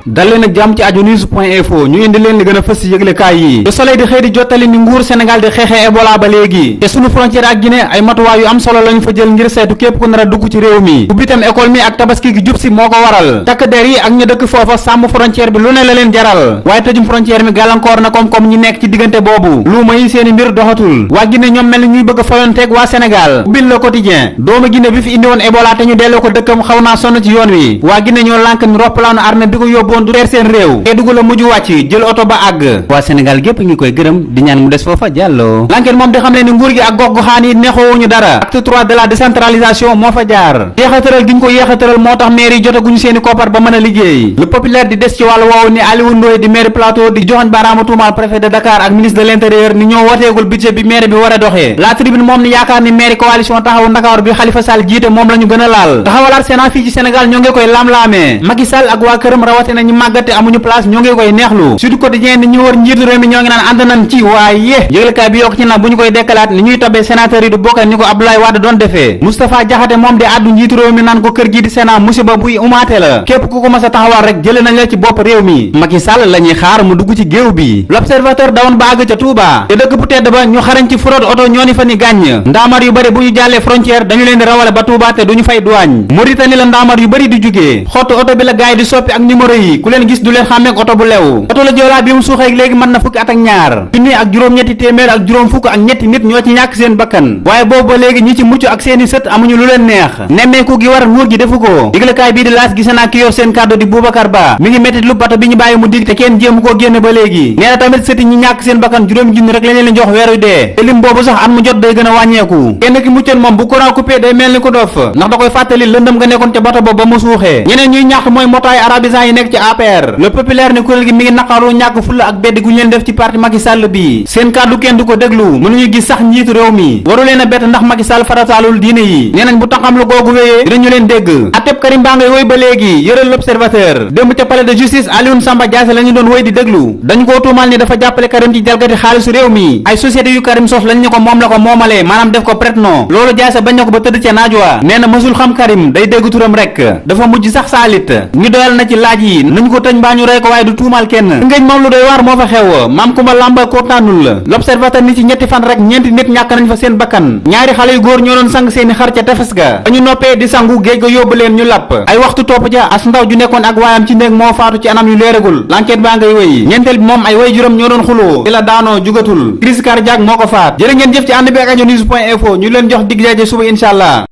dal leen ak jàmm ci ajonews.info ñu indi leen li gën a fës ci yëglekaay yi Le Soleil di xëy di jottali ni nguur Sénégal di xeexee Ebola ba léegi te sunu frontière ak Guinée ay matuwaay yu am solo lañu fa jël ngir saytu képp ku nar a dugg ci réew mi ubbitam école mi ak tabaski gi jub si moo ko waral takk der yi ak ñu dëkk foofa sàmm frontière bi lu ne la leen jaral waaye tëjum frontière mi gàllankoor na koom-koom ñi nekk ci diggante boobu luuma yi seeni mbir doxatul waa Guinée ñoom mel ni ñuy bëgg a fayonteeg waa Sénégal ubbil Le Quotidien doomu Guinée bi fi indi woon Ebola te ñu delloo ko dëkkam xaw naa sonn ci yoon wi waa Guinée ñoo lànk ni roppalaanu armée bi ko yóbboon du teer seen réew te dugg la mujj wàcc jël oto ba àgg waa Sénégal gépp ngi koy gërëm di ñaan mu des foofa jàlloo l'enquête moom di xam ne ni nguur gi ak gox-goxaan yi neexoowuñu dara acte 3 de la décentralisation moo fa jaar yéexataral gi ñu ko yéexataral moo tax maire yi jotaguñu seeni koppar ba mën a liggéey Le Populaire di des ci wàllu woowu ni Aliou Ndoye di maire Plateau di joxoñ baaraamu tuumaal préfet de Dakar ak ministre de l'intérieur ni ñoo woteegul budget bi maire bi war a doxee La Tribune moom ni yaakaar ni maire coalition taxawu Ndakaaru bi Khalifa Sall jiite moom la ñu gën a laal taxawalaat Sénat fii ci Sénégal ñoo ngi koy laam-laamee Macky Sall ak waa këram rawatina ñu màggate amuñu place ñoo ngi koy neexlu Sud Quotidien ni ñu wër njiitu réew mi ñoo ngi naan ànd nañ ci waaye yëglekaay bi yokk ci nag bu ñu koy dekkalaat ni ñuy tabee sénateur yi du bokk ni ko Abdoulaye Wade doon defee Moustapha Diakhaté moom di àddu njiitu réew mi naan ko kër gi di Sénat musiba buy umaate la képp ku ko mas a taxawal rek jëlee nañ la ci bopp réew mi Macky Sall la ñuy xaar mu dugg ci géew bi L'Observateur dawoon ba àgg ca Touba te dëkk bu tedd ba ñu xarañ ci fraude oto ñoo ni fa ni gàññ ndaamar yu bëri bu ñu jàllee frontière dañu leen di rawale ba Touba te duñu fay douane Mauritanie la ndaamar yu bëri di jugee xottu oto bi la gaay di soppi ak numéro yi ku leen gis du leen xàmmeek oto bu lew oto la Joola bi mu suuxee léegi mën na fukki at ak ñaar junni ak juróom-ñetti téeméer ak juróom fukk ak ñetti nit ñoo ci ñàkk seen bakkan waaye boobu ba léegi ñi ci mucc ak seeni sët amuñu lu leen neex nemmeeku gi war nguur gi defu ko diglekaay bii di laas gis naa ki yor seen kàddu di Boubacar Ba mi ngi métti lu bato bi ñu bàyyi mu dig te kenn jéemu koo génne ba léegi nee na tamit sëti ñi ñàkk seen bakkan juróomi junni rek lañ leen jox weeru dee te lim boobu sax at mu jot day gën a wàññeeku kenn ki muccoon moom bu courant coupé day mel ni ko dof ndax da koy fàttali lëndëm nga nekkoon ca bato ba mu suuxee ñeneen ñuy ñàkk mooy motaay arabisant yi nekk ci APR Le Populaire ni kuréel gi mi ngi naqaru ñàkk fulla ak beddi gu ñu leen def ci parti Macky Sall bi seen kàddu kenn du ko déglu mënuñu gis sax njiitu réew mi waru leen a bett ndax Macky Sall farataalul diine yi nee nañ bu taxam lu googu wéyee dinañu leen dégg ateb Karim baa ngay woy ba léegi yëral L'Observateur démb ca palais de justice Alioune Samba Diassé la ñu doon woy di déglu dañu koo tuumal ni dafa jàppale Karim ci jalgati xaalisu réew mi ay société yu Karim sos lañ ñu ko moom la ko moomalee maanaam def ko prête-nom loolu Diassé bañ na ko ba tëdd ca naajwa nee na mësul xam Karim day dégg turam rek dafa mujj sax saalit ñu doyal na ci laaj yi nañu ko tëj mbaa ñu rey ko waaye du tuumal kenn ngëj moom lu doy waar moo fa xew maam Kumba lamba kootaanul la L'Observateur ni ci ñetti fan rek ñeenti nit ñàkk nañ fa seen bakkan ñaari xale yu góor ñoo doon sang seeni xar ca tefes ga ba ñu noppee di sangu géej ga yóbbu leen ñu lapp ay waxtu topp ja as ndaw ju nekkoon ak waayam ci néeg moo faatu ci anam yu leeragul l'enquête baa ngay wéy ñeenteel bi moom ay way juróom ñoo doon xuloo ci la daanoo jugatul crise cardiaque moo ko faat jërë ngeen jëf ci ànd bi ak ajonews.info ñu leen jox dig daje suba inshallah